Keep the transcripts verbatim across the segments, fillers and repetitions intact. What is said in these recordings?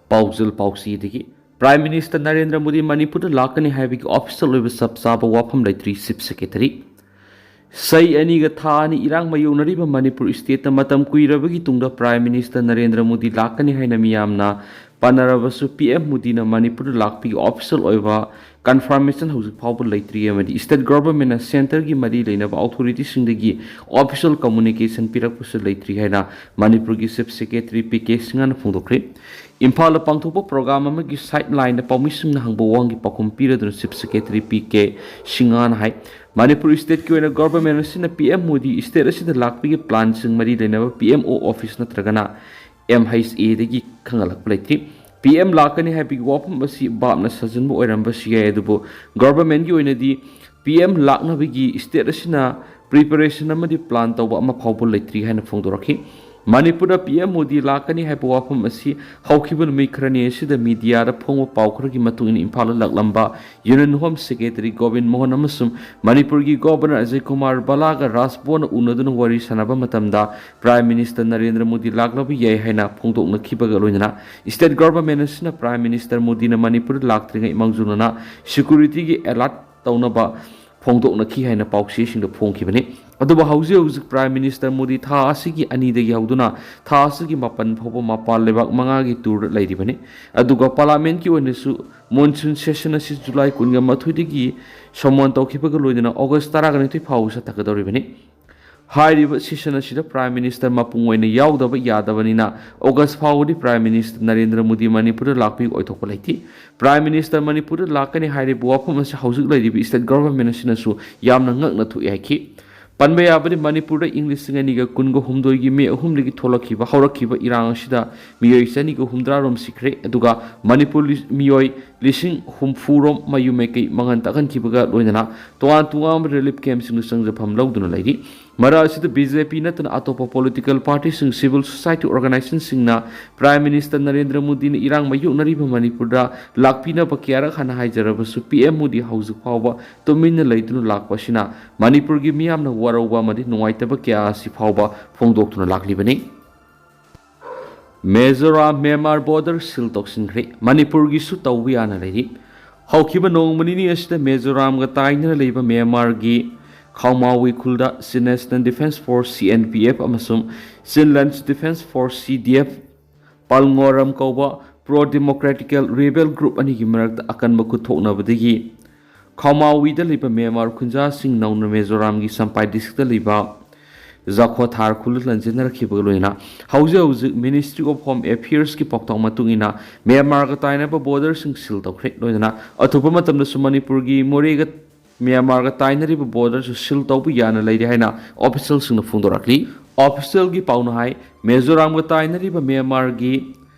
ꯄꯥꯎꯖꯦꯜ ꯄꯥꯎꯆꯦꯗꯒꯤ꯫ Prime Minister Narendra Modi ꯃꯅꯤꯄꯨꯔꯗ ꯂꯥꯛꯀꯅꯤ ꯍꯥꯏꯕꯒꯤ official ꯑꯣꯏꯕ ꯆꯞ ꯆꯥꯕ ꯋꯥꯐꯝ ꯂꯩꯇ꯭ꯔꯤ, Chief Secretary꯫ ꯆꯍꯤ ꯑꯅꯤꯒ ꯊꯥ ꯑꯅꯤ ꯏꯔꯥꯡ ꯃꯥꯌꯣꯛꯅꯔꯤꯕ ꯃꯅꯤꯄꯨꯔ stateꯇ ꯃꯇꯝ ꯀꯨꯏꯔꯕꯒꯤ ꯇꯨꯡꯗ Prime Minister ꯅꯔꯦꯟꯗ꯭ꯔ ꯃꯣꯗꯤ ꯂꯥꯛꯀꯅꯤ ꯍꯥꯏꯅ ꯃꯤꯌꯥꯝꯅ ꯄꯥꯅꯔꯕꯁꯨ, P M ꯃꯣꯗꯤꯅ ꯃꯅꯤꯄꯨꯔꯗ ꯂꯥꯛꯄꯒꯤ official ꯑꯣꯏꯕ confirmation ꯍꯧꯖꯤꯛ ꯐꯥꯎꯕ ꯂꯩꯇ꯭ꯔꯤ ꯑꯃꯗꯤ state governmentꯅ centreꯒꯤ ꯃꯔꯤ ꯂꯩꯅꯕ authorityꯁꯤꯡꯗꯒꯤ official communication ꯄꯤꯔꯛꯄꯁꯨ ꯂꯩꯇ꯭ꯔꯤ ꯍꯥꯏꯅ ꯃꯅꯤꯄꯨꯔꯒꯤ Chief Secretary P K ꯁꯤꯡꯍꯅ ꯐꯣꯡꯗꯣꯛꯈ꯭ꯔꯦ꯫ ꯏꯝꯐꯥꯜꯗ ꯄꯥꯡꯊꯣꯛꯄ program ꯑꯃꯒꯤ sidelineꯗ ꯄꯥꯎꯃꯤꯁꯤꯡꯅ ꯍꯪꯕ ꯋꯥꯍꯪꯒꯤ ꯄꯥꯎꯈꯨꯝ ꯄꯤꯔꯗꯨꯅ Chief Secretary P K ꯁꯤꯡꯍꯅ ꯍꯥꯏ, ꯃꯅꯤꯄꯨꯔ stateꯀꯤ ꯑꯣꯏꯅ government ꯑꯁꯤꯅ P M ꯃꯣꯗꯤ state ꯑꯁꯤꯗ ꯂꯥꯛꯄꯒꯤ planꯁꯤꯡ ꯃꯔꯤ ꯂꯩꯅꯕ P M O office ꯅꯠꯇ꯭ꯔꯒꯅ M H Aꯗꯒꯤ ꯈꯪꯍꯜꯂꯛꯄ ꯂꯩꯇ꯭ꯔꯤ꯫ P M ꯂꯥꯛꯀꯅꯤ ꯍꯥꯏꯕꯒꯤ ꯋꯥꯐꯝ ꯑꯁꯤ ꯚꯥꯞꯅ ꯁꯥꯖꯤꯟꯕ ꯑꯣꯏꯔꯝꯕꯁꯨ ꯌꯥꯏ, ꯑꯗꯨꯕꯨ governmentꯀꯤ ꯑꯣꯏꯅꯗꯤ P M ꯂꯥꯛꯅꯕꯒꯤ state ꯑꯁꯤꯅ preparation ꯑꯃꯗꯤ plan ꯇꯧꯕ ꯑꯃ ꯐꯥꯎꯕ ꯂꯩꯇ꯭ꯔꯤ ꯍꯥꯏꯅ ꯐꯣꯡꯗꯣꯔꯛꯈꯤ꯫ ꯃꯅꯤꯄꯨꯔꯗ P M ꯃꯣꯗꯤ ꯂꯥꯛꯀꯅꯤ ꯍꯥꯏꯕ ꯋꯥꯐꯝ ꯑꯁꯤ ꯍꯧꯈꯤꯕ ꯅꯨꯃꯤꯠ ꯈꯔꯅꯤ ꯑꯁꯤꯗ mediaꯗ ꯐꯣꯡꯕ ꯄꯥꯎ ꯈꯔꯒꯤ ꯃꯇꯨꯡ ꯏꯟꯅ ꯏꯝꯐꯥꯜꯗ ꯂꯥꯛꯂꯝꯕ Union Home Secretary Gobin Mohan ꯑꯃꯁꯨꯡ ꯃꯅꯤꯄꯨꯔꯒꯤ Governor ꯑꯖꯌ ꯀꯨꯃꯥꯔ ꯚꯜꯂꯥꯒ ꯔꯥꯖꯚꯕꯟꯗ ꯎꯅꯗꯨꯅ ꯋꯥꯔꯤ ꯁꯥꯟꯅꯕ ꯃꯇꯝꯗ Prime Minister ꯅꯔꯦꯟꯗ꯭ꯔ ꯃꯣꯗꯤ ꯂꯥꯛꯂꯕ ꯌꯥꯏ ꯍꯥꯏꯅ ꯐꯣꯡꯗꯣꯛꯅꯈꯤꯕꯒ ꯂꯣꯏꯅꯅ state government ꯑꯁꯤꯅ Prime Minister ꯃꯣꯗꯤꯅ ꯃꯅꯤꯄꯨꯔꯗ ꯂꯥꯛꯇ꯭ꯔꯤꯉꯩ ꯃꯥꯡꯖꯧꯅꯅ securityꯒꯤ alert ꯇꯧꯅꯕ ꯐꯣꯡꯗꯣꯛꯅꯈꯤ ꯍꯥꯏꯅ ꯄꯥꯎꯆꯦꯁꯤꯡꯗ ꯐꯣꯡꯈꯤꯕꯅꯤ꯫ ꯑꯗꯨꯕꯨ ꯍꯧꯖꯤꯛ ꯍꯧꯖꯤꯛ Prime Minister ꯃꯣꯗꯤ ꯊꯥ ꯑꯁꯤꯒꯤ ꯑꯅꯤꯗꯒꯤ ꯍꯧꯗꯨꯅ ꯊꯥ ꯑꯁꯤꯒꯤ ꯃꯥꯄꯟ ꯐꯥꯎꯕ ꯃꯄꯥꯟ ꯂꯩꯕꯥꯛ ꯃꯉꯥꯒꯤ tourꯗ ꯂꯩꯔꯤꯕꯅꯤ꯫ ꯑꯗꯨꯒ Parliamentꯀꯤ ꯑꯣꯏꯅꯁꯨ monsoon session ꯑꯁꯤ July ꯀꯨꯟꯒ ꯃꯥꯊꯣꯏꯗꯒꯤ summon ꯇꯧꯈꯤꯕꯒ ꯂꯣꯏꯅꯅ August ꯇꯔꯥꯒ ꯅꯤꯊꯣꯏ ꯐꯥꯎꯕ ꯆꯠꯊꯒꯗꯧꯔꯤꯕꯅꯤ꯫ ꯍꯥꯏꯔꯤꯕ session ꯑꯁꯤꯗ Prime Minister ꯃꯄꯨꯡ ꯑꯣꯏꯅ ꯌꯥꯎꯗꯕ ꯌꯥꯗꯕꯅꯤꯅ August ꯐꯥꯎꯕꯗꯤ Prime Minister ꯅꯔꯦꯟꯗ꯭ꯔ ꯃꯣꯗꯤ ꯃꯅꯤꯄꯨꯔꯗ ꯂꯥꯛꯄꯒꯤ ꯑꯣꯏꯊꯣꯛꯄ ꯂꯩꯇꯦ꯫ Prime Minister ꯃꯅꯤꯄꯨꯔꯗ ꯂꯥꯛꯀꯅꯤ ꯍꯥꯏꯔꯤꯕ ꯋꯥꯐꯝ ꯑꯁꯤ ꯍꯧꯖꯤꯛ ꯂꯩꯔꯤꯕ state government ꯑꯁꯤꯅꯁꯨ ꯌꯥꯝꯅ ꯉꯛꯅ ꯊꯣꯛꯏ ꯍꯥꯏꯈꯤ꯫ ꯄꯟꯕ ꯌꯥꯕꯗꯤ ꯃꯅꯤꯄꯨꯔꯗ ꯏꯪ ꯂꯤꯁꯤꯡ ꯑꯅꯤꯒ ꯀꯨꯟꯒ ꯍꯨꯝꯗꯣꯏꯒꯤ May ꯑꯍꯨꯝꯗꯒꯤ ꯊꯣꯛꯂꯛꯈꯤꯕ ꯍꯧꯔꯛꯈꯤꯕ ꯏꯔꯥꯡ ꯑꯁꯤꯗ ꯃꯤꯑꯣꯏ ꯆꯅꯤꯒ ꯍꯨꯝꯗ꯭ꯔꯥ ꯔꯣꯝ ꯁꯤꯈ꯭ꯔꯦ, ꯑꯗꯨꯒ ꯃꯅꯤꯄꯨꯔ ꯂꯤ-, ꯃꯤꯑꯣꯏ ꯂꯤꯁꯤꯡ ꯍꯨꯝꯐꯨ ꯔꯣꯝ ꯃꯌꯨꯝ ꯃꯩꯀꯩ ꯃꯥꯡꯍꯟ ꯇꯥꯛꯍꯟꯈꯤꯕꯒ ꯂꯣꯏꯅꯅ ꯇꯣꯉꯥꯟ ꯇꯣꯉꯥꯟꯕ relief campꯁꯤꯡꯗ ꯆꯪꯖꯐꯝ ꯂꯧꯗꯨꯅ ꯂꯩꯔꯤ꯫ ꯃꯔꯛ ꯑꯁꯤꯗ B J P ꯅꯠꯇꯅ ꯑꯇꯣꯞꯄ political partyꯁꯤꯡ, civil society organizationꯁꯤꯡꯅ Prime Minister Narendra ꯃꯣꯗꯤꯅ ꯏꯔꯥꯡ ꯃꯥꯌꯣꯛꯅꯔꯤꯕ ꯃꯅꯤꯄꯨꯔꯗ ꯂꯥꯛꯄꯤꯅꯕ ꯀꯌꯥꯔꯛ ꯍꯥꯟꯅ ꯍꯥꯏꯖꯔꯕꯁꯨ P M ꯃꯣꯗꯤ ꯍꯧꯖꯤꯛ ꯐꯥꯎꯕ ꯇꯨꯃꯤꯟꯅ ꯂꯩꯗꯨꯅ ꯂꯥꯛꯄ ꯑꯁꯤꯅ ꯃꯅꯤꯄꯨꯔꯒꯤ ꯃꯤꯌꯥꯝꯅ ꯋꯥꯔꯧꯕ ꯑꯃꯗꯤ ꯅꯨꯡꯉꯥꯏꯇꯕ ꯀꯌꯥ ꯑꯁꯤ ꯐꯥꯎꯕ ꯐꯣꯡꯗꯣꯛꯇꯨꯅ ꯂꯥꯛꯂꯤꯕꯅꯤ꯫ ꯃꯤꯖꯣꯔꯥꯝ ꯃ꯭ꯌꯥꯟꯃꯥꯔ ꯕꯣꯔꯗꯔ ꯁꯤꯜ ꯇꯧꯁꯤꯟꯈ꯭ꯔꯦ꯫ ꯃꯅꯤꯄꯨꯔꯒꯤꯁꯨ ꯇꯧꯕ ꯌꯥꯅ ꯂꯩꯔꯤ꯫ ꯍꯧꯈꯤꯕ ꯅꯣꯡꯃ ꯅꯤꯅꯤ ꯑꯁꯤꯗ ꯃꯤꯖꯣꯔꯥꯝꯒ ꯇꯥꯏꯅꯅ ꯂꯩꯕ ꯃ꯭ꯌꯥꯟꯃꯥꯔꯒꯤ ꯈꯥꯎꯃꯥꯋꯤ ꯈꯨꯜꯗ Chin National Defence Force, C N P F, ꯑꯃꯁꯨꯡ Chinland Defence Force, C D F, ꯄꯥꯜꯉꯣꯔꯝ ꯀꯧꯕ ꯄ꯭ꯔꯣ ꯗꯦꯃꯣꯀ꯭ꯔꯦꯇꯤꯀꯦꯜ ꯔꯦꯕꯦꯜ ꯒ꯭ꯔꯨꯞ ꯑꯅꯤꯒꯤ ꯃꯔꯛꯇ ꯑꯀꯟꯕ ꯈꯨꯠ ꯊꯣꯛꯅꯕꯗꯒꯤ ꯈꯥꯎꯃꯥꯋꯤꯗ ꯂꯩꯕ ꯃ꯭ꯌꯥꯟꯃꯥꯔ ꯈꯨꯟꯖꯥꯁꯤꯡ ꯅꯧꯅ ꯃꯤꯖꯣꯔꯥꯝꯒꯤ ꯁꯝꯄꯥꯏ ꯗꯤꯁꯇ꯭ꯔꯤꯛꯇ ꯂꯩꯕ ꯖꯥꯈꯣꯊꯥꯔ ꯈꯨꯜꯗ ꯂꯥꯟꯖꯦꯟꯅꯔꯛꯈꯤꯕꯒ ꯂꯣꯏꯅꯅ ꯍꯧꯖꯤꯛ ꯍꯧꯖꯤꯛ Ministry of Home Affairsꯀꯤ ꯄꯥꯎꯇꯥꯛ ꯃꯇꯨꯡ ꯏꯟꯅ ꯃ꯭ꯌꯥꯟꯃꯥꯔꯒ ꯇꯥꯏꯅꯕ ꯕꯣꯔꯗꯔꯁꯤꯡ ꯁꯤꯜ ꯇꯧꯈ꯭ꯔꯦ꯫ ꯂꯣꯏꯅꯅ ꯑꯊꯨꯕ ꯃꯇꯝꯗꯁꯨ ꯃꯅꯤꯄꯨꯔꯒꯤ ꯃꯣꯔꯦꯒ ꯃ꯭ꯌꯥꯟꯃꯥꯔꯒ ꯇꯥꯏꯅꯔꯤꯕ ꯕꯣꯔꯗꯔꯁꯨ ꯁꯤꯜ ꯇꯧꯕ ꯌꯥꯅ ꯂꯩꯔꯦ ꯍꯥꯏꯅ ꯑꯣꯐꯤꯁꯤꯌꯦꯜꯁꯤꯡꯅ ꯐꯣꯡꯗꯣꯔꯛꯂꯤ꯫ ꯑꯣꯐꯤꯁꯤꯌꯦꯜꯒꯤ ꯄꯥꯎꯅ ꯍꯥꯏ, ꯃꯤꯖꯣꯔꯥꯝꯒ ꯇꯥꯏꯅꯔꯤꯕ ꯃ꯭ꯌꯥꯟꯃꯥꯔꯒꯤ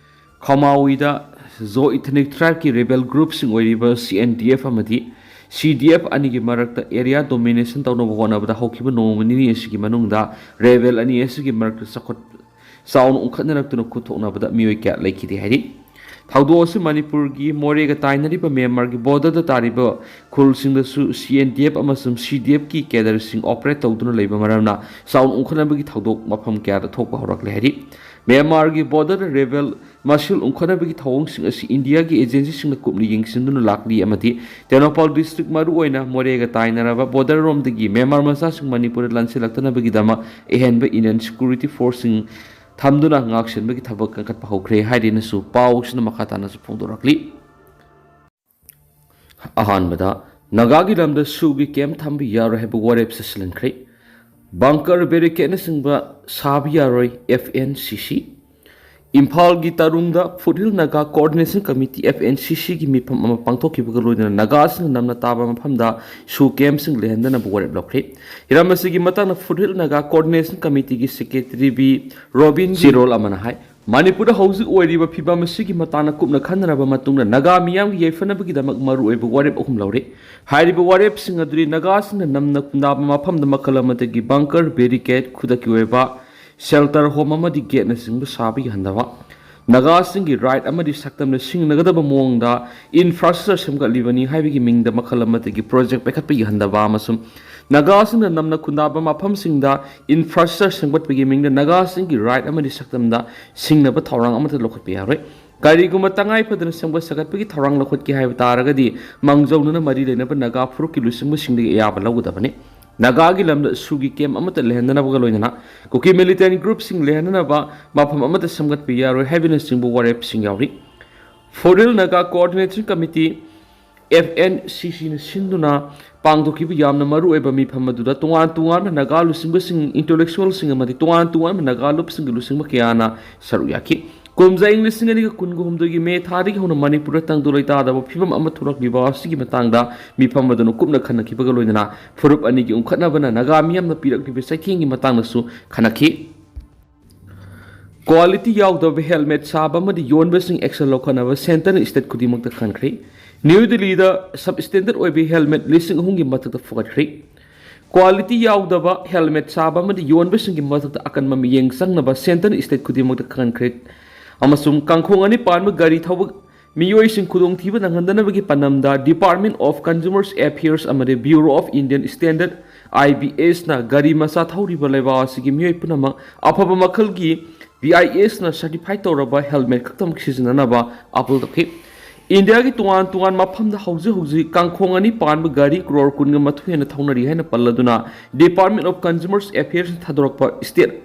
ꯈꯥꯎꯃꯥꯋꯤꯗ ꯖꯣ ꯏꯊꯅꯤꯛ ꯇ꯭ꯔꯥꯏꯕꯀꯤ ꯔꯦꯕꯦꯜ ꯒ꯭ꯔꯨꯞꯁꯤꯡ ꯑꯣꯏꯔꯤꯕ C N D F ꯑꯃꯗꯤ C D F ꯑꯅꯤꯒꯤ ꯃꯔꯛꯇ ꯑꯦꯔꯤꯌꯥ ꯗꯣꯃꯤꯅꯦꯁꯟ ꯇꯧꯅꯕ ꯍꯣꯠꯅꯕꯗ ꯍꯧꯈꯤꯕ ꯅꯣꯡꯃ ꯅꯤꯅꯤ ꯑꯁꯤꯒꯤ ꯃꯅꯨꯡꯗ ꯔꯦꯕꯦꯜ ꯑꯅꯤ ꯑꯁꯤꯒꯤ ꯃꯔꯛꯇ ꯆꯥꯎꯈꯠ ꯆꯥꯎꯅ ꯎꯪꯈꯠꯅꯔꯛꯇꯨꯅ ꯈꯨꯠ ꯊꯣꯛꯅꯕꯗ ꯃꯤꯑꯣꯏ ꯀꯌꯥ ꯂꯩꯈꯤꯗꯦ ꯍꯥꯏꯔꯤ꯫ ꯊꯧꯗꯣꯛ ꯑꯁꯤ ꯃꯅꯤꯄꯨꯔꯒꯤ ꯃꯣꯔꯦꯒ ꯇꯥꯏꯅꯔꯤꯕ ꯃ꯭ꯌꯥꯟꯃꯥꯔꯒꯤ ꯕꯣꯔꯗꯔꯗ ꯇꯥꯔꯤꯕ ꯈꯨꯜꯁꯤꯡꯗꯁꯨ C N D F ꯑꯃꯁꯨꯡ C D Fꯀꯤ ꯀꯦꯗꯔꯁꯤꯡ ꯑꯣꯄꯔꯦꯠ ꯇꯧꯗꯨꯅ ꯂꯩꯕ ꯃꯔꯝꯅ ꯆꯥꯎꯅ ꯎꯪꯈꯠꯅꯕꯒꯤ ꯊꯧꯗꯣꯛ ꯃꯐꯝ ꯀꯌꯥꯗ ꯊꯣꯛꯄ ꯍꯧꯔꯛꯂꯦ ꯍꯥꯏꯔꯤ꯫ ꯃ꯭ꯌꯥꯟꯃꯥꯔꯒꯤ ꯕꯣꯔꯗꯔꯗ ꯔꯦꯕꯦꯜ ꯃꯁꯤꯜ ꯎꯪꯈꯠꯅꯕꯒꯤ ꯊꯧꯑꯣꯡꯁꯤꯡ ꯑꯁꯤ ꯏꯟꯗꯤꯌꯥꯒꯤ ꯑꯦꯖꯦꯟꯁꯤꯁꯤꯡꯅ ꯀꯨꯞꯅ ꯌꯦꯡꯁꯤꯟꯗꯨꯅ ꯂꯥꯛꯂꯤ ꯑꯃꯗꯤ ꯇꯦꯡꯅꯧꯄꯜ ꯗꯤꯁꯇ꯭ꯔꯤꯛ, ꯃꯔꯨꯑꯣꯏꯅ ꯃꯣꯔꯦꯒ ꯇꯥꯏꯅꯔꯕ ꯕꯣꯔꯗꯔ ꯔꯣꯝꯗꯒꯤ ꯃ꯭ꯌꯥꯟꯃꯥꯔ ꯃꯆꯥꯁꯤꯡ ꯃꯅꯤꯄꯨꯔꯗ ꯂꯥꯟꯁꯤꯜꯂꯛꯇꯅꯕꯒꯤꯗꯃꯛ ꯑꯍꯦꯟꯕ ꯏꯟꯗꯤꯌꯟ ꯁꯦꯀ꯭ꯌꯨꯔꯤꯇꯤ ꯐꯣꯔꯁꯁꯤꯡ ꯊꯝꯗꯨꯅ ꯉꯥꯛꯁꯦꯟꯕꯒꯤ ꯊꯕꯛ ꯀꯟꯈꯠꯄ ꯍꯧꯈ꯭ꯔꯦ ꯍꯥꯏꯔꯤꯅꯁꯨ ꯄꯥꯎꯁꯤꯅ ꯃꯈꯥ ꯇꯥꯅꯁꯨ ꯐꯣꯡꯗꯣꯔꯛꯂꯤ꯫ ꯑꯍꯥꯟꯕꯗ, ꯅꯥꯒꯥꯒꯤ ꯂꯝꯗ ꯁꯨꯒꯤ ꯀꯦꯝꯞ ꯊꯝꯕ ꯌꯥꯔꯣꯏ ꯍꯥꯏꯕ ꯋꯥꯔꯦꯞ ꯆꯠꯁꯤꯜꯍꯟꯈ꯭ꯔꯦ꯫ ꯕꯪꯀꯔ, ꯕꯦꯔꯤꯀꯦꯗꯅꯆꯤꯡꯕ ꯁꯥꯕ ꯌꯥꯔꯣꯏ, F N C C꯫ ꯏꯝꯐꯥꯜꯒꯤ ꯇꯔꯨꯡꯗ foothill Naga coordination committee, F N C Cꯒꯤ ꯃꯤꯐꯝ ꯑꯃ ꯄꯥꯡꯊꯣꯛꯈꯤꯕꯒ ꯂꯣꯏꯅꯅ ꯅꯥꯒꯥꯁꯤꯡꯅ ꯅꯝꯅ ꯇꯥꯕ ꯃꯐꯝꯗ ꯁꯨ ꯀꯦꯝꯞꯁꯤꯡ ꯂꯩꯍꯟꯗꯅꯕ ꯋꯥꯔꯦꯞ ꯂꯧꯈ꯭ꯔꯦ꯫ ꯍꯤꯔꯝ ꯑꯁꯤꯒꯤ ꯃꯇꯥꯡꯗ ꯐꯨꯠꯍꯤꯜ ꯅꯥꯒꯥ ꯀꯣꯑꯣꯔꯗꯤꯅꯦꯁꯟ ꯀꯃꯤꯇꯤꯒꯤ ꯁꯦꯀ꯭ꯔꯦꯇꯔꯤ ꯕꯤ ꯔꯣꯕꯤꯟ ꯆꯤꯔꯣꯜ ꯑꯃꯅ ꯍꯥꯏ, ꯃꯅꯤꯄꯨꯔꯗ ꯍꯧꯖꯤꯛ ꯑꯣꯏꯔꯤꯕ ꯐꯤꯕꯝ ꯑꯁꯤꯒꯤ ꯃꯇꯥꯡꯗ ꯀꯨꯞꯅ ꯈꯟꯅꯔꯕ ꯃꯇꯨꯡꯗ ꯅꯥꯒꯥ ꯃꯤꯌꯥꯝꯒꯤ ꯌꯥꯏꯐꯅꯕꯒꯤꯗꯃꯛ ꯃꯔꯨꯑꯣꯏꯕ ꯋꯥꯔꯦꯞ ꯑꯍꯨꯝ ꯂꯧꯔꯦ꯫ ꯍꯥꯏꯔꯤꯕ ꯋꯥꯔꯦꯞꯁꯤꯡ ꯑꯗꯨꯗꯤ ꯅꯥꯒꯥꯁꯤꯡꯅ ꯅꯝꯅ ꯈꯨꯟꯗꯥꯕ ꯃꯐꯝꯗ ꯃꯈꯜ ꯑꯃꯠꯇꯒꯤ ꯕꯪꯀꯔ, ꯕꯦꯔꯤꯀꯦꯗ, ꯈꯨꯗꯛꯀꯤ ꯑꯣꯏꯕ ꯁꯦꯜꯇꯔ ꯍꯣꯝ ꯑꯃꯗꯤ ꯒꯦꯠꯅꯆꯤꯡꯕ ꯁꯥꯕ ꯌꯥꯍꯟꯗꯕ, ꯅꯥꯒꯥꯁꯤꯡꯒꯤ ꯔꯥꯏꯠ ꯑꯃꯗꯤ ꯁꯛꯇꯝꯅ ꯁꯤꯡꯅꯒꯗꯕ ꯃꯑꯣꯡꯗ ꯏꯟꯐ꯭ꯔꯥꯁ꯭ꯇ꯭ꯔꯛꯆꯔ ꯁꯦꯝꯒꯠꯂꯤꯕꯅꯤ ꯍꯥꯏꯕꯒꯤ ꯃꯤꯡꯗ ꯃꯈꯜ ꯑꯃꯠꯇꯒꯤ ꯄ꯭ꯔꯣꯖꯦꯛ ꯄꯥꯏꯈꯠꯄ ꯌꯥꯍꯟꯗꯕ ꯑꯃꯁꯨꯡ ꯅꯥꯒꯥꯁꯤꯡꯅ ꯅꯝꯅ ꯈꯨꯟꯗꯥꯕ ꯃꯐꯝꯁꯤꯡꯗ ꯏꯟꯐ꯭ꯔꯥꯁ꯭ꯇ꯭ꯔꯛꯆꯔ ꯁꯦꯝꯒꯠꯄꯒꯤ ꯃꯤꯡꯗ ꯅꯥꯒꯥꯁꯤꯡꯒꯤ ꯔꯥꯏꯠ ꯑꯃꯗꯤ ꯁꯛꯇꯝꯗ ꯁꯤꯡꯅꯕ ꯊꯧꯔꯥꯡ ꯑꯃꯠꯇ ꯂꯧꯈꯠꯄ ꯌꯥꯔꯣꯏ꯫ ꯀꯔꯤꯒꯨꯝꯕ ꯇꯉꯥꯏ ꯐꯗꯅ ꯁꯦꯝꯒꯠ ꯁꯥꯒꯠꯄꯒꯤ ꯊꯧꯔꯥꯡ ꯂꯧꯈꯠꯀꯦ ꯍꯥꯏꯕ ꯇꯥꯔꯒꯗꯤ, ꯃꯥꯡꯖꯧꯅꯅ ꯃꯔꯤ ꯂꯩꯅꯕ ꯅꯥꯒꯥ ꯐꯨꯔꯨꯞꯀꯤ ꯂꯨꯆꯤꯡꯕꯁꯤꯡꯗꯒꯤ ꯑꯌꯥꯕ ꯂꯧꯒꯗꯕꯅꯤ꯫ ꯅꯥꯒꯥꯒꯤ ꯂꯝꯗ ꯁꯨꯒꯤ ꯀꯦꯝ ꯑꯃꯠꯇ ꯂꯩꯍꯟꯗꯅꯕꯒ ꯂꯣꯏꯅꯅ ꯀꯨꯀꯤ ꯃꯤꯂꯤꯇꯦꯟ ꯒ꯭ꯔꯨꯞꯁꯤꯡ ꯂꯩꯍꯟꯗꯅꯕ ꯃꯐꯝ ꯑꯃꯠꯇ ꯁꯦꯝꯒꯠꯄ ꯌꯥꯔꯣꯏ ꯍꯥꯏꯕꯅꯆꯤꯡꯕ ꯋꯥꯔꯦꯞꯁꯤꯡ ꯌꯥꯎꯔꯤ꯫ Foothill Naga coordination committee, F N C ꯁꯤꯅ ꯁꯤꯟꯗꯨꯅ ꯄꯥꯡꯊꯣꯛꯈꯤꯕ ꯌꯥꯝꯅ ꯃꯔꯨꯑꯣꯏꯕ ꯃꯤꯐꯝ ꯑꯗꯨꯗ ꯇꯣꯉꯥꯟ ꯇꯣꯉꯥꯟꯕ ꯅꯥꯒꯥ ꯂꯨꯆꯤꯡꯕꯁꯤꯡ, ꯏꯟꯇꯦꯂꯦꯛꯆꯨꯋꯦꯜꯁꯤꯡ ꯑꯃꯗꯤ ꯇꯣꯉꯥꯟ ꯇꯣꯉꯥꯟꯕ ꯅꯥꯒꯥ ꯂꯨꯞꯁꯤꯡꯒꯤ ꯂꯨꯆꯤꯡꯕ ꯀꯌꯥꯅ ꯁꯔꯨꯛ ꯌꯥꯈꯤ꯫ ꯀꯨꯝꯖꯥ ꯏꯪ ꯂꯤꯁꯤꯡ ꯑꯅꯤꯒ ꯀꯨꯟꯒ ꯍꯨꯝꯗꯣꯏꯒꯤ ꯃꯦ ꯊꯥꯗꯒꯤ ꯍꯧꯅ ꯃꯅꯤꯄꯨꯔꯗ ꯇꯪꯗꯨ ꯂꯩꯇꯥꯗꯕ ꯐꯤꯕꯝ ꯑꯃ ꯊꯣꯛꯂꯛꯂꯤꯕ ꯑꯁꯤꯒꯤ ꯃꯇꯥꯡꯗ ꯃꯤꯐꯝ ꯑꯗꯨꯅ ꯀꯨꯞꯅ ꯈꯟꯅꯈꯤꯕꯒ ꯂꯣꯏꯅꯅ ꯐꯨꯔꯨꯞ ꯑꯅꯤꯒꯤ ꯎꯪꯈꯠꯅꯕꯅ ꯅꯥꯒꯥ ꯃꯤꯌꯥꯝꯅ ꯄꯤꯔꯛꯂꯤꯕ ꯆꯩꯊꯦꯡꯒꯤ ꯃꯇꯥꯡꯗꯁꯨ ꯈꯟꯅꯈꯤ꯫ ꯀ꯭ꯋꯥꯂꯤꯇꯤ ꯌꯥꯎꯗꯕ ꯍꯦꯜꯃꯦꯠ ꯁꯥꯕ ꯑꯃꯗꯤ ꯌꯣꯟꯕꯁꯤꯡ ꯑꯦꯛꯁꯟ ꯂꯧꯈꯠꯅꯕ ꯁꯦꯟꯇꯔꯅ ꯁ꯭ꯇꯦꯠ ꯈꯨꯗꯤꯡꯃꯛꯇ ꯈꯟꯈ꯭ꯔꯦ꯫ ꯅ꯭ꯌꯨ ꯗꯤꯜꯂꯤꯗ ꯁꯕ ꯁ꯭ꯇꯦꯟꯗꯔꯗ ꯑꯣꯏꯕ ꯍꯦꯜꯃꯦꯠ ꯂꯤꯁꯤꯡ ꯑꯍꯨꯝꯒꯤ ꯃꯊꯛꯇ ꯐꯨꯒꯠꯈ꯭ꯔꯦ꯫ ꯀ꯭ꯋꯥꯂꯤꯇꯤ ꯌꯥꯎꯗꯕ ꯍꯦꯜꯃꯦꯠ ꯁꯥꯕ ꯑꯃꯗꯤ ꯌꯣꯟꯕꯁꯤꯡꯒꯤ ꯃꯊꯛꯇ ꯑꯀꯟꯕ ꯃꯤꯠꯌꯦꯡ ꯆꯪꯅꯕ ꯁꯦꯟꯇꯔꯅ ꯁ꯭ꯇꯦꯠ ꯈꯨꯗꯤꯡꯃꯛꯇ ꯈꯟꯈ꯭ꯔꯦ꯫ ꯑꯃꯁꯨꯡ ꯀꯥꯡꯈꯣꯡ ꯑꯅꯤ ꯄꯥꯟꯕ ꯒꯥꯔꯤ ꯊꯧꯕ ꯃꯤꯑꯣꯏꯁꯤꯡ ꯈꯨꯗꯣꯡꯊꯤꯕ ꯅꯪꯍꯟꯗꯅꯕꯒꯤ ꯄꯥꯟꯗꯝꯗ Department of Consumer Affairs ꯑꯃꯗꯤ Bureau of Indian Standard, I B S ꯅ ꯒꯥꯔꯤ ꯃꯆꯥ ꯊꯧꯔꯤꯕ ꯂꯩꯕꯥꯛ ꯑꯁꯤꯒꯤ ꯃꯤꯑꯣꯏ ꯄꯨꯝꯅꯃꯛ ꯑꯐꯕ ꯃꯈꯜꯒꯤ B I S ꯅ ꯁꯔꯇꯤꯐꯥꯏ ꯇꯧꯔꯕ ꯍꯦꯜꯃꯦꯠ ꯈꯛꯇꯃꯛ ꯁꯤꯖꯤꯟꯅꯅꯕ ꯑꯥꯄꯤꯜ ꯇꯧꯈꯤ꯫ ꯏꯟꯗꯤꯌꯥꯒꯤ ꯇꯣꯉꯥꯟ ꯇꯣꯉꯥꯟꯕ ꯃꯐꯝꯗ ꯍꯧꯖꯤꯛ ꯍꯧꯖꯤꯛ ꯀꯥꯡꯈꯣꯡ ꯑꯅꯤ ꯄꯥꯟꯕ ꯒꯥꯔꯤ ꯀ꯭ꯔꯣꯔ ꯀꯨꯟꯒ ꯃꯥꯊꯣꯏ ꯍꯦꯟꯅ ꯊꯧꯅꯔꯤ ꯍꯥꯏꯅ ꯄꯜꯂꯗꯨꯅ, Department of Consumer Affairs ꯅ ꯊꯥꯗꯣꯔꯛꯄ ꯁ꯭ꯇꯦꯠ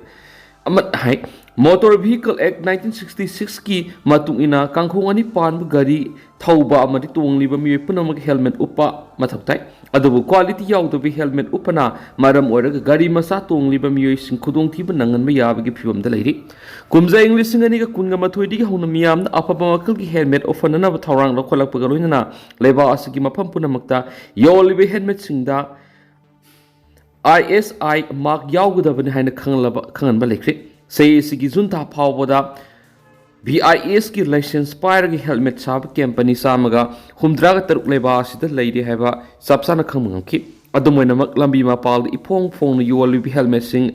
ꯑꯃ ꯍꯥꯏ, Motor Vehicle Act nineteen sixty six ꯀꯤ ꯃꯇꯨꯡ ꯏꯟꯅ ꯀꯥꯡꯈꯣꯡ ꯑꯅꯤ ꯄꯥꯟꯕ ꯒꯥꯔꯤ ꯊꯧꯕ ꯑꯃꯗꯤ ꯇꯣꯡꯂꯤꯕ ꯃꯤꯑꯣꯏ ꯄꯨꯝꯅꯃꯛ ꯍꯦꯜꯃꯦꯠ ꯎꯞꯄ ꯃꯊꯧ ꯇꯥꯏ꯫ ꯑꯗꯨꯕꯨ ꯀ꯭ꯋꯥꯂꯤꯇꯤ ꯌꯥꯎꯗꯕ ꯍꯦꯜꯃꯦꯠ ꯎꯞꯄꯅ ꯃꯔꯝ ꯑꯣꯏꯔꯒ ꯒꯥꯔꯤ ꯃꯆꯥ ꯇꯣꯡꯂꯤꯕ ꯃꯤꯑꯣꯏꯁꯤꯡ ꯈꯨꯗꯣꯡꯊꯤꯕ ꯅꯪꯍꯟꯕ ꯌꯥꯕꯒꯤ ꯐꯤꯚꯝꯗ ꯂꯩꯔꯤ꯫ ꯀꯨꯝꯖꯥ ꯏꯪ ꯂꯤꯁꯤꯡ ꯑꯅꯤꯒ ꯀꯨꯟꯒ ꯃꯥꯊꯣꯏꯗꯒꯤ ꯍꯧꯅ ꯃꯤꯌꯥꯝꯅ ꯑꯐꯕ ꯃꯈꯜꯒꯤ ꯍꯦꯜꯃꯦꯠ ꯎꯞꯍꯟꯅꯅꯕ ꯊꯧꯔꯥꯡ ꯂꯧꯈꯠꯂꯛꯄꯒ ꯂꯣꯏꯅꯅ ꯂꯩꯕꯥꯛ ꯑꯁꯤꯒꯤ ꯃꯐꯝ ꯄꯨꯝꯅꯃꯛꯇ ꯌꯣꯜꯂꯤꯕ ꯍꯦꯜꯃꯦꯠꯁꯤꯡꯗ I S I mark ꯌꯥꯎꯒꯗꯕꯅꯤ ꯍꯥꯏꯅ ꯈꯪꯍꯜꯂꯕ-, ꯈꯪꯍꯟꯕ ꯂꯩꯈ꯭ꯔꯦ꯫ ꯆꯍꯤ ꯑꯁꯤꯒꯤ ꯖꯨꯟ ꯊꯥ ꯐꯥꯎꯕꯗ B I S ꯀꯤ ꯂꯥꯏꯁꯦꯟꯁ ꯄꯥꯏꯔꯒ ꯍꯦꯜꯃꯦꯠ ꯁꯥꯕ ꯀꯦꯝꯄꯅꯤ ꯆꯥꯝꯃꯒ ꯍꯨꯝꯗ꯭ꯔꯥꯒ ꯇꯔꯨꯛ ꯂꯩꯕꯥꯛ ꯑꯁꯤꯗ ꯂꯩꯔꯤ ꯍꯥꯏꯕ ꯆꯞ ꯆꯥꯅ ꯈꯪꯕ ꯉꯝꯈꯤ꯫ ꯑꯗꯨꯝ ꯑꯣꯏꯅꯃꯛ, ꯂꯝꯕꯤ ꯃꯄꯥꯜꯗ ꯏꯐꯣꯡ ꯐꯣꯡꯅ ꯌꯣꯜꯂꯤꯕ ꯍꯦꯜꯃꯦꯠꯁꯤꯡ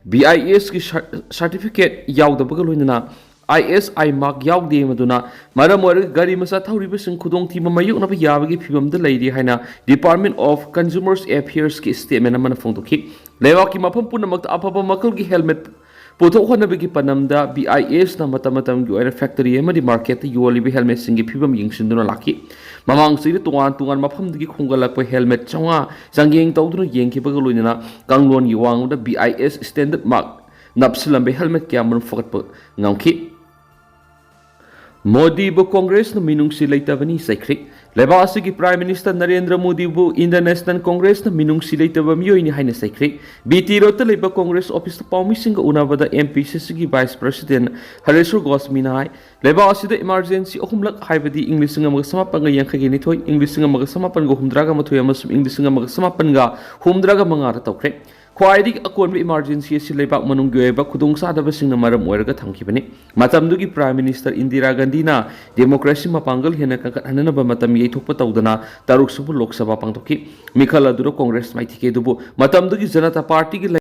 B I S ꯀꯤ ꯁꯔ-, ꯁꯔꯇꯤꯐꯤꯀꯦꯠ ꯌꯥꯎꯗꯕꯒ ꯂꯣꯏꯅꯅ ISI mark ꯌꯥꯎꯗꯦ, ꯃꯗꯨꯅ ꯃꯔꯝ ꯑꯣꯏꯔꯒ ꯒꯥꯔꯤ ꯃꯆꯥ ꯊꯧꯔꯤꯕꯁꯤꯡ ꯈꯨꯗꯣꯡꯊꯤꯕ ꯃꯥꯌꯣꯛꯅꯕ ꯌꯥꯕꯒꯤ ꯐꯤꯕꯝꯗ ꯂꯩꯔꯤ ꯍꯥꯏꯅ Department of Consumer Affairsꯀꯤ statement ꯑꯃꯅ ꯐꯣꯡꯗꯣꯛꯈꯤ꯫ ꯂꯩꯕꯥꯛꯀꯤ ꯃꯐꯝ ꯄꯨꯝꯅꯃꯛꯇ ꯑꯐꯕ ꯃꯈꯜꯒꯤ helmet ꯄꯨꯊꯣꯛꯍꯟꯅꯕꯒꯤ ꯄꯥꯟꯗꯝꯗ BISꯅ ꯃꯇꯝ ꯃꯇꯝꯒꯤ ꯑꯣꯏꯅ factory ꯑꯃꯗꯤ marketꯇ ꯌꯣꯜꯂꯤꯕ helmetꯁꯤꯡꯒꯤ ꯐꯤꯕꯝ ꯌꯦꯡꯁꯤꯟꯗꯨꯅ ꯂꯥꯛꯈꯤ꯫ ꯃꯃꯥꯡ ꯆꯍꯤꯗ ꯇꯣꯉꯥꯟ ꯇꯣꯉꯥꯟꯕ ꯃꯐꯝꯗꯒꯤ ꯈꯣꯝꯒꯠꯂꯛꯄ helmet ꯆꯥꯝꯃꯉꯥ ꯆꯥꯡꯌꯦꯡ ꯇꯧꯗꯨꯅ ꯌꯦꯡꯈꯤꯕꯒ ꯂꯣꯏꯅꯅ ꯀꯥꯡꯂꯣꯟꯒꯤ ꯋꯥꯡꯃꯗ BIS standard mark ꯅꯞꯁꯤꯜꯂꯝꯕ helmet ꯀꯌꯥꯃꯔꯨꯝ ꯐꯒꯠꯄ ꯉꯝꯈꯤ꯫ ꯃꯣꯗꯤꯕꯨ ꯀꯣꯡꯒ꯭ꯔꯦꯁꯅ ꯃꯤꯅꯨꯡꯁꯤ ꯂꯩꯇꯕꯅꯤ ꯆꯩꯈ꯭ꯔꯦ꯫ ꯂꯩꯕꯥꯛ ꯑꯁꯤꯒꯤ Prime Minister Narendra ꯃꯣꯗꯤꯕꯨ Indian National Congressꯅ ꯃꯤꯅꯨꯡꯁꯤ ꯂꯩꯇꯕ ꯃꯤꯑꯣꯏꯅꯤ ꯍꯥꯏꯅ ꯆꯩꯈ꯭ꯔꯦ꯫ BT Roadꯇ ꯂꯩꯕ ꯀꯣꯡꯒ꯭ꯔꯦꯁ officeꯇ ꯄꯥꯎꯃꯤꯁꯤꯡꯒ ꯎꯅꯕꯗ MPCCꯒꯤ Vice President ꯍꯔꯦꯁ꯭ꯋꯔ ꯒꯣꯁꯃꯤꯅ ꯍꯥꯏ, ꯂꯩꯕꯥꯛ ꯑꯁꯤꯗ emergency ꯑꯍꯨꯝꯂꯛ, ꯍꯥꯏꯕꯗꯤ ꯏꯪ ꯂꯤꯁꯤꯡ ꯑꯃꯒ ꯆꯃꯥꯄꯟꯒ ꯌꯥꯡꯈꯩꯒ ꯅꯤꯊꯣꯏ, ꯏꯪ ꯂꯤꯁꯤꯡ ꯑꯃꯒ ꯆꯃꯥꯄꯟꯒ ꯍꯨꯝꯗ꯭ꯔꯥꯒ ꯃꯥꯊꯣꯏ ꯑꯃꯁꯨꯡ ꯏꯪ ꯂꯤꯁꯤꯡ ꯑꯃꯒ ꯆꯃꯥꯄꯟꯒ ꯍꯨꯝꯗ꯭ꯔꯥꯒ ꯃꯉꯥꯗ ꯇꯧꯈ꯭ꯔꯦ꯫ ꯈ꯭ꯋꯥꯏꯗꯒꯤ ꯑꯀꯣꯟꯕ emergency ꯑꯁꯤ ꯂꯩꯕꯥꯛ ꯃꯅꯨꯡꯒꯤ ꯑꯣꯏꯕ ꯈꯨꯗꯣꯡꯆꯥꯗꯕꯁꯤꯡꯅ ꯃꯔꯝ ꯑꯣꯏꯔꯒ ꯊꯝꯈꯤꯕꯅꯤ꯫ ꯃꯇꯝꯗꯨꯒꯤ Prime Minister ꯏꯟꯗꯤꯔꯥ ꯒꯥꯟꯙꯤꯅ democracy ꯃꯄꯥꯡꯒꯜ ꯍꯦꯟꯅ ꯀꯟꯈꯠꯍꯟꯅꯅꯕ ꯃꯇꯝ ꯌꯩꯊꯣꯛꯄ ꯇꯧꯗꯅ ꯇꯔꯨꯛꯁꯨꯕ ꯂꯣꯛ ꯁꯚꯥ ꯄꯥꯡꯊꯣꯛꯈꯤ꯫ ꯃꯤꯈꯜ ꯑꯗꯨꯗ ꯀꯣꯡꯒ꯭ꯔꯦꯁ ꯃꯥꯏꯊꯤꯈꯤ, ꯑꯗꯨꯕꯨ ꯃꯇꯝꯗꯨꯒꯤ ꯖꯅꯇꯥ ꯄꯥꯔꯇꯤꯒꯤ